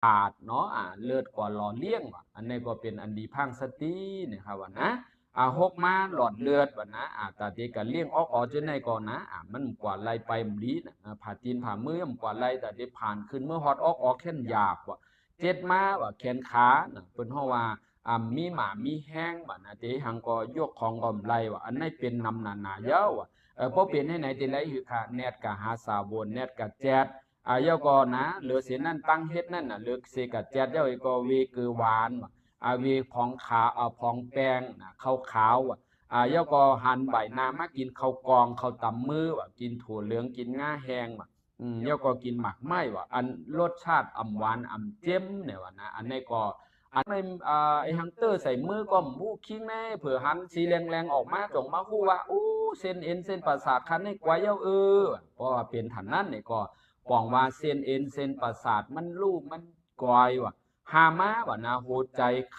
ຂາດເນາະ ອາ ເລືອດກໍຫຼໍ່ລ້ຽງວ່າ ອັນນີ້ກໍເປັນອັນດີພາງສະຕີນະ ເຂົາວ່ານະ ອາ ຫົກມາຫຼອດເລືອດວ່ານະ ອາ ຕາເຕກະລ້ຽງອອກອອກຈັ່ງໃດກໍນະ ອາ ມັນກວ່າໄລ່ໄປມັນດີນະ ອາ ຜາຕີນຜາມືມັນກວ່າໄລ່ ຕາເຕຜ່ານຂຶ້ນເມືອຮອດອອກອອກແຂນຢາບວ່າ ເຈັດມາວ່າແຂນຂານະ ເພິ່ນເຮົາວ່າ ອາ ມີໝາມີແຮງວ່ານະ ເຕຫັງກໍຍົກຂອງກໍບໍ່ໄດ້ວ່າ ອັນໃດເປັນນຳໜາໆເຍົາວ່າ ເອີ ບໍ່ເປັນໃຫ້ໃນເຕໄລຄືຄາ ແນດກະຫາສາວົນ ແນດກະແຈດ ອາ ແລ້ວກໍນະ ເຫຼືອເສນນັ້ນຕັ້ງເຮັດນັ້ນນະ ເລືອກເສກະແຈດ ແລ້ວກໍເວຄືຫວານວ່າ ອາ ເວພອງຂາວ ອາ ພອງແປ້ງນະ ເຂົ້າຂາວວ່າ ອາ ແລ້ວກໍຫັນໃບໜ້າມາກິນເຂົ້າກ່ອງ ເຂົ້າຕຳມືວ່າ ກິນຖົ່ວເຫຼືອງ ກິນງາແຫ້ງວ່າ ອືມ ແລ້ວກໍກິນໝາກໄມ້ວ່າ ອັນລົດຊາດອຳຫວານອຳເຈັມແນວວ່ານະ ອັນນີ້ກໍ ອັນໄມ້ ອາ ໄອ້ຮັງເຕີໃສ່ມືກໍບໍ່ຮູ້ຄິງແນ່ ເຜີຫັນສີແລງໆອອກມາ ຈົ່ງມາຮູ້ວ່າ ໂອ້ ເສັ້ນເອັນເສັ້ນປະສາດຄັນນີ້ກວ່າເຍົາເອີ ເພາະວ່າເປັນທັນນັ້ນນີ້ກໍປອງວ່າເສັ້ນເອັນເສັ້ນປະສາດມັນລູກມັນກວາຍວ່າ ຫ້າມາວ່ານະ ຫົວໃຈຂ